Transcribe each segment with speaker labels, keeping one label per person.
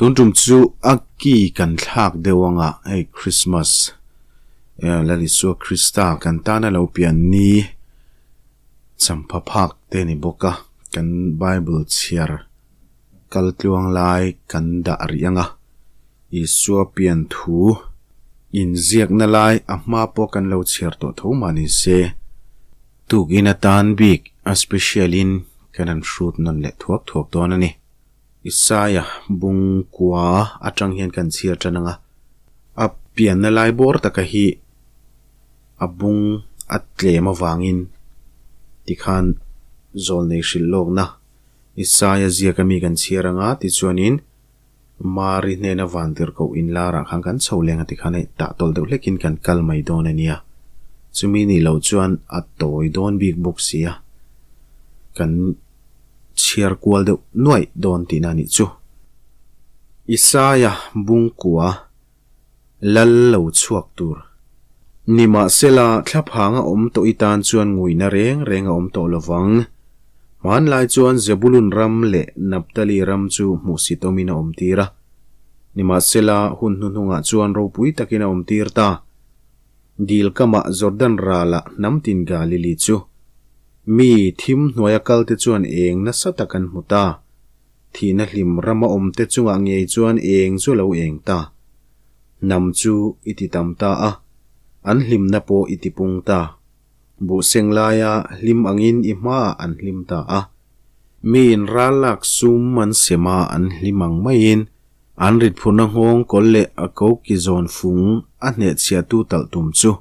Speaker 1: Tun tum chu a ki kan thlak deuh anga hei Christmas Lal Isua Krista kan tana lo pian ni champha phak te ni bawk a, kan Bible chhiar kal tluang lai kan dah rih anga Isua pian thu inziakna lai a hma pawh kan lo chhiar tawh tho mah ni se. Tukin atan bik a special in kan han hrut nawn leh thuak thuak dawn a ni. Isaiah bung kua atang hian kan chhiar tan ang a, a pianna lai bawr taka hi a bung a tlem avangin tikhan zawlnei hrilh lawkna Isaiah ziaka mi kan chhiar ang a, tichuanin Mari hnena vantirhkoh inlarah khan kan chho leng a tikhan hei tah tawlh deuh hlekin kan kal mai dawn a nia, chumi nih loh chuan a tawi dawn bik bawk si a, kan. chhiar kual deuh nuaih dawn tihna a nih chu. Isaia bungkua lal lo chhuak tur. Nimahsela, thlaphang a awm tawh i tan chuan nguina reng reng a awm tawh lo vang. Hmanlai chuan Zebulun ram leh Naphtali ram chu hmuhsit awmin a awm tir a. Nimahsela, hun hnuhnungah chuan ropui takin a awm tir ta. Dil kamah Jordan ralah hnam tin Galili chu. Mi thim hnuaia kalte chuan eng nasa tak an hmu ta. Thihna hlim rama awmte chungah ngei chuan eng chu a lo eng ta. Hnam chu i ti tam ta a, an hlimna pawh i ti pung ta. Buhseng laia hlim angin i hmaah an hlim ta a. Miin ral lak sum an sem a, an hlim ang maiin an ritphurna nghawng kawl leh a ko ki zawn fung a hnehchhiahtu talh tum chu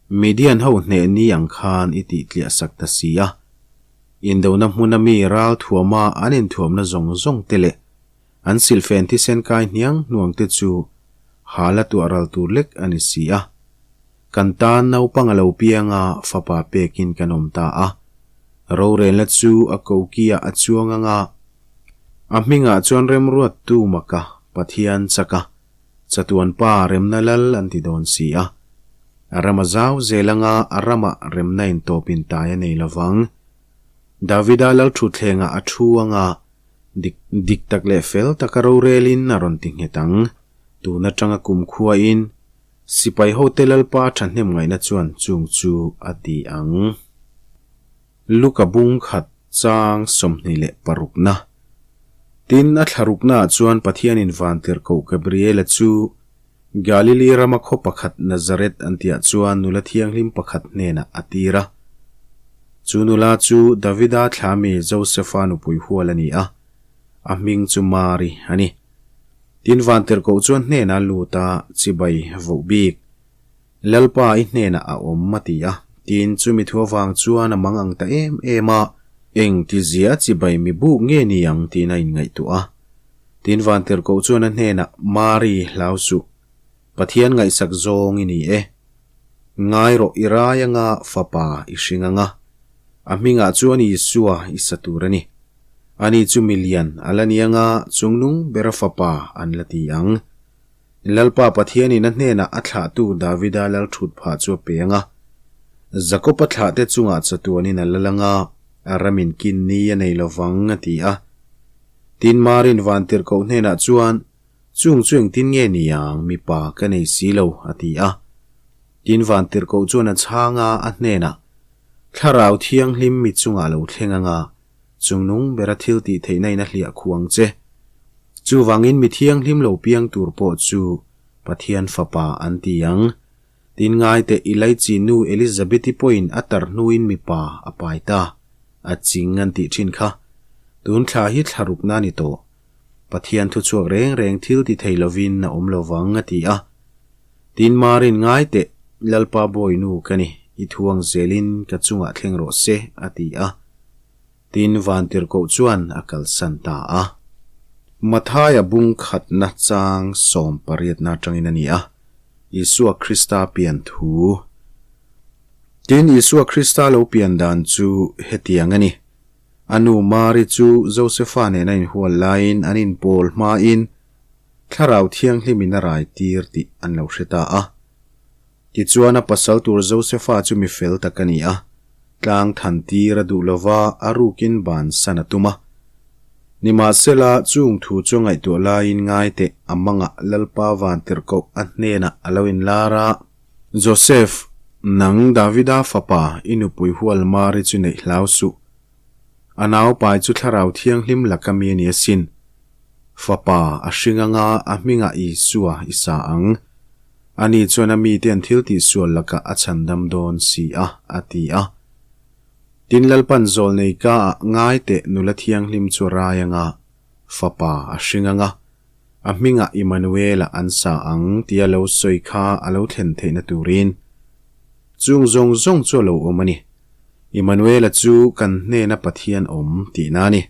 Speaker 1: Midian ho hneh ni ang khan i tih tliah sak ta si a. Indona hmuna mi ral thuama an inthuamna zawng zawng te leh an silhfen thisen kai hniang hnuang te chu hal a tuah ral tur lek a ni si a. Kan tan naupang a lo piang a, fapa pekin kan awm ta a. Rorelna chu a kokiah a chuang ang a, a hmingah chuan remruattu maka Pathian chak a. Chatuan pa remna lal an ti dawn si a. A ram a zau zel anga a ramah remna in tawp in tai a nei lo vang. Davida lal thutthlengah a thu anga dik dik tak leh fel taka rorelin a rawn ti nghet ang. Tun atanga kumkhua in sipai hote lalpa thahnem ngaihna chuan chung chu a ti ang. Luka bung khat chang 26 na. Tin, a thlaruknaah chuan Pathianin vantirhkoh Gabriela chu Galili rama khaw pakhat Nazareth an tihah chuan nula thianghlim pakhat hnenah a tir a. Chu nula chu Davida thlami Josefa nupui hual a ni a, a hming chu Mari a ni. Tin, vantirhkoh chuan hnenah lut a chibai voh bik. Lalpa i hnenah a awm a ti a, tin chumi thu avang chuan a mang ang ta em em a, eng ti zia chibai mi buk nge ni ang tiin a inngaihtuah a. Tin Vantirhkoh chuan a hnenah, Mari, hlau suh. Pathian ngaihsak zawng i ni e. Ngai rawh i rai anga fapa i hring anga. A hmingah chuan Isua i sa tur a ni. Ani chu milian a la ni anga chungnung bera fapa an la ti ang. Lalpa Pathianin a hnenah a thlahtu Davida lal thut phah chu a pe ang a. Jakob-a thlahte chungah chatuanin a lal ang a, a ramin kin ni a nei lo vang, a ti a. Tin, Marin vantirhkoh hnenah chuan, Chung chu engtin nge ni ang, mipa ka nei si lo, a ti a. Tin, vantirhkoh chuan a chhang a, a hnenah, Thlarau Thianghlim mi chungah lo thleng ang a, Chungnung bera thil tih theihna in a hliah khuh ang che. Chuvangin mi thianghlim lo piang tur pawh chu Pathian Fapa an ti ang. Tin ngaite Elaichi nu Elizabeth-i pawhin a tar hnuin mipa a pai ta. A ching an tih thin kha. Tun thla hi thla rukna a ni tawh. Pathian thuchhuak reng reng thil ti thei lovin a awm lo vang a ti a. Tin Marin ngaiteh Lalpa Bawinu ka ni, i thuang zelin ka chungah thleng rawh se a ti a. Tin Vantirhkoh chuan a kalsan ta a. Mathaia bung khatna chang sawmpariatna atangin a ni a, Isua Krista pian thu. Tin Isua Krista lo pian dan chu hetiang a ni. A nu Mari chu Josefa nena inhual laiin an inpawl hmain Thlarau Thianghlimin a rai tir tih an lo hre ta a. Tichuan a pasal tur Josefa chu mi fel tak a ni a, tlang than tir a duh lova a rukin bansan a tum a. Nimahsela, chung thu chu ngaihtuah laiin ngai teh, a mangah Lalpa Vantirhkoh a hnenah a lo inlar a. Joseph, nang Davida fapa, i nupui hual Mari chu neih hlau suh. A naupai chu Thlarau Thianghlim laka mi a ni asin. Fapa, a hring anga a hmingah Isua i sa ang. Ani chuan a mite an thil tihsual lakah a chhandam dawn si a, a ti a. Tin Lalpan zawlnei ka ah ngai teh nula thianghlim chu a rai anga, fapa a hring anga, a hmingah Immanuela an sa ang tia lo sawi kha a lo thlen theihna turin chung zawng zawng chu a lo awm a ni. Immanuela chu kan hnena Pathian awm tihna a ni.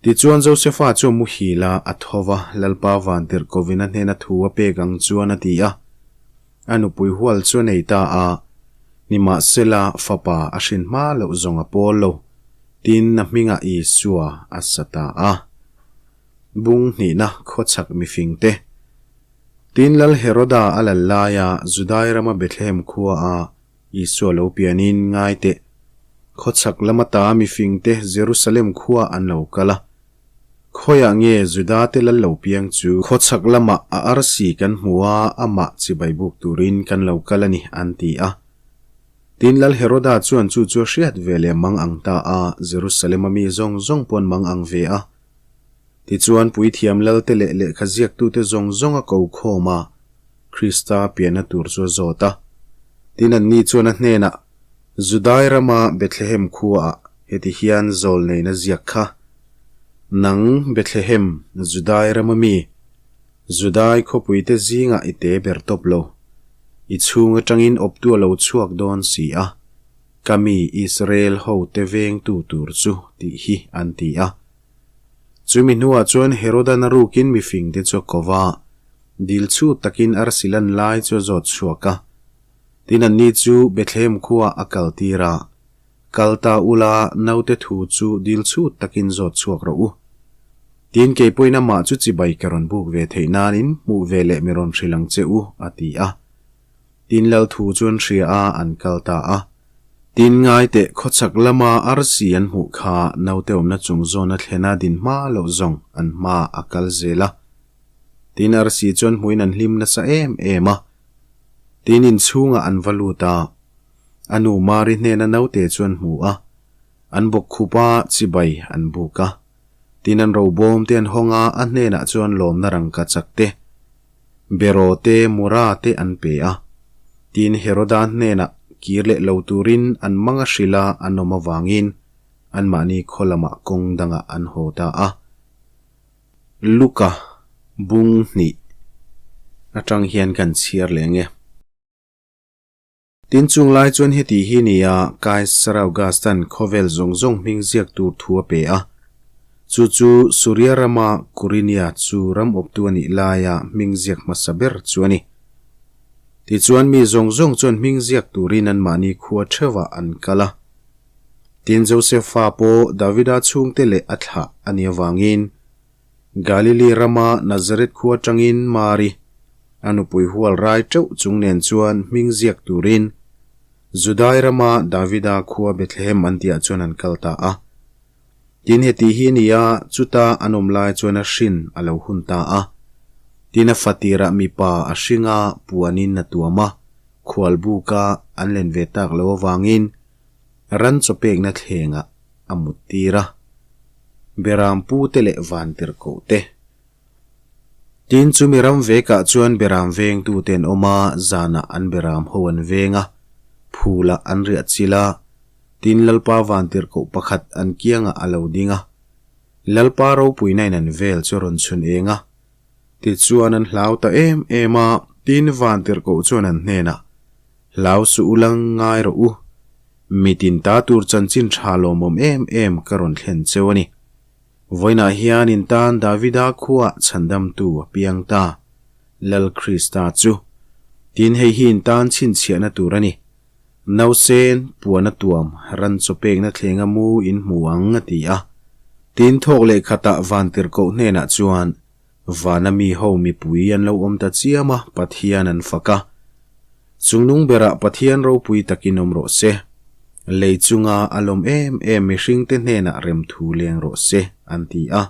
Speaker 1: Tichuan Josefa chu a muhil a, a tho va, Lalpa vantirhkovin a hnena thu a pek ang chuan a ti a. A nupui hual chu a nei ta a, nimahsela fapa a hrin hma loh zawng a pawl lo, tin a hmingah Isua a sa ta a. Bung hnihna khawchhak mifingte. Tin Lal Heroda a lal laia Judai rama Bethlehem khua a Isua lo pianin ngai teh. Khawchhak lama ta mifingte Jerusalem khua an lo kal a. Khawiah nge Juda te lal lo piang chu khawchhak lamah a arsi kan hmu a, amah chibai buk turin kan lo kal a ni, an ti a. Tin, Lal Heroda chuan chu chu a hriat ve leh mang ang ta a, Jerusalem-a mi zawng zawng pawh an mang ang ve a. Tichuan, puithiam lalte leh lehkha ziaktute zawng zawng a ko khawm a, Krista pianna tur chu a zawt a. Tin, anni chuan a hnenah, Judai rama Bethlehem khuaah heti hian zawl neina ziak kha, Nang, Bethlehem, Judai rama mi, Judai khawpuite zingah i te ber tawp lo. I chhung atangin awptu a lo chhuak dawn si a, ka mi Israel hote vengtu tur chu tih hi an ti a. Chumi hnuah chuan Herodan a rukin mifingte chu a ko va, dil chhut takin arsi lan lai chu a zawt chhuak a. Tin anni chu Bethlehem khuaah a kaltir a. Kal ta ula, naute thu chu dil chhut takin zawt chhuak rawh u. Tin kei pawhin amah chu chibai ka rawn buk ve theih nanin hmuh ve leh mi rawn hrilh ang che u, a ti a. Tin lal thu chu an hria a, an kal ta a. Tin ngai teh khawchhak lama arsi an hmuh kha naute awmna chung zawn a thlena din hma loh zawng an hma a kal zel a. Tin arsi chuan hmuhin an hlim nasa em em a. Tin inchhungah an va lut a. A nu Mari hnena naute chu an hmu a, an bawk khup a, chibai an buk a. Tin an robawm te an hawng a, a hnenah chuan lawmna rangka chak te, beraw te, mura te an pe a. Tin Heroda hnenah kir leh lo turin an mang a hrilh a, an awm avangin anmahni khaw lamah kawng dangah an haw ta a. Luka bung hnih atang hian kan chhiar leh ang e. Tin chung lai chuan heti hi ni a, Kaisar Augustan khawvel zawng zawng hming ziak tur thu a pe a. Chu chu Suria rama Kurinia chu ram awptu a nih laia hming ziak hmasa ber chu a ni. Tichuan mi zawng zawng chuan hming ziak turin anmahni khua theuhah an kal a. Tin Josefa pawh Davida chhungte leh a thlah a nih avangin Galili rama Nazareth khua atangin Mari, a nupui hual rai teuh chung nen chuan hming ziak turin Judai rama Davida khua Bethlehem an tihah chuan an kal ta a. Tin heti hi a ni a, chuta an awm lai chuan a hrin a lo hun ta a. Tin a fatirah mipa a hring a, puanin a tuam a, khualbuka an len ve tak lo avangin ran chawpekna thlengah a mut tir a, Beram pute leh vantirhkoh te. Tin, chumi ram vekah chuan Beram vengtute an awm a, zanah an Beram ho an veng a, phulah an riah chil a, tin Lalpa vantirhkoh pakhat an kiangah a lo ding a. Lalpa ropuina in an vel chu a rawn chhun eng a. Tichuan an hlau ta em em a, tin vantirhkoh chuan an hnenah, Hlau suh u lang ngai rawh u. Mitin ta tur chanchin tha lawmawm em em ka rawn thlen cheu a ni. Vawiinah hian in tan Davida khuaah chhandamtu a piang ta, Lal Krista chu. Tin hei hi in tan chhinchhiahna tur a ni. Nausen, puana tuam, ran chaw pekna thlenga mu in hmu ang a ti a. Tin thawk leh khatah vantirhkoh hnenah chuan Vana mi ho mipui an lo awm ta chiam a, Pathian an fak a. Chungnung berah Pathian ropui takin awm rawh se. Lei chunga a lawm em em mihringte hnenah remthu leng rawh se, an ti a.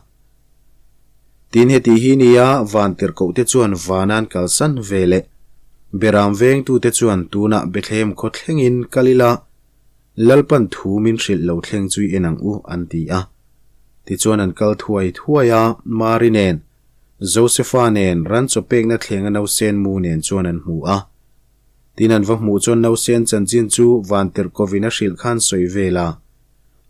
Speaker 1: Tin heti hi nia vantirhkohte chuan van an kalsan ve leh Beram vengtute chuan tunah Bethlehem khaw thlengin kal ila, Lalpan thu min hrilh lo thleng chu i en ang u, an ti a. Tichuan an kal thuai thuai a, Mari nen, Josefa nen, ran chaw pekna thlenga nausen mu nen chuan an hmu a. Tin an va hmuh chuan nausen chanchin chu vantirhkovin a hrilh khan sawi vel a.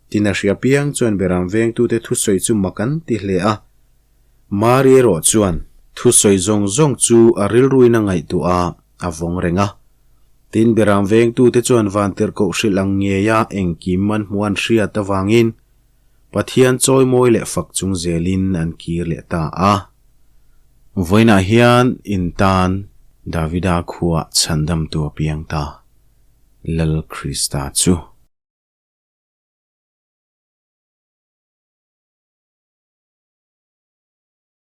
Speaker 1: Tin a hria piang chuan Beram vengtute thusawi chu mak an ti hle a. Mari erawh chuan thusawi zawng zawng chu a rilruin a ngaihtuah a, a vawng reng a. Tin Beram vengtute chuan vantirhkoh hrilh ang ngeia engkim an hmuh an hriat avangin Pathian chawimawi leh fak chung zelin an kir leh ta a. Vawiinah hian in tan Davida khuaa chhandamtu a piang ta, Lal Krista chu.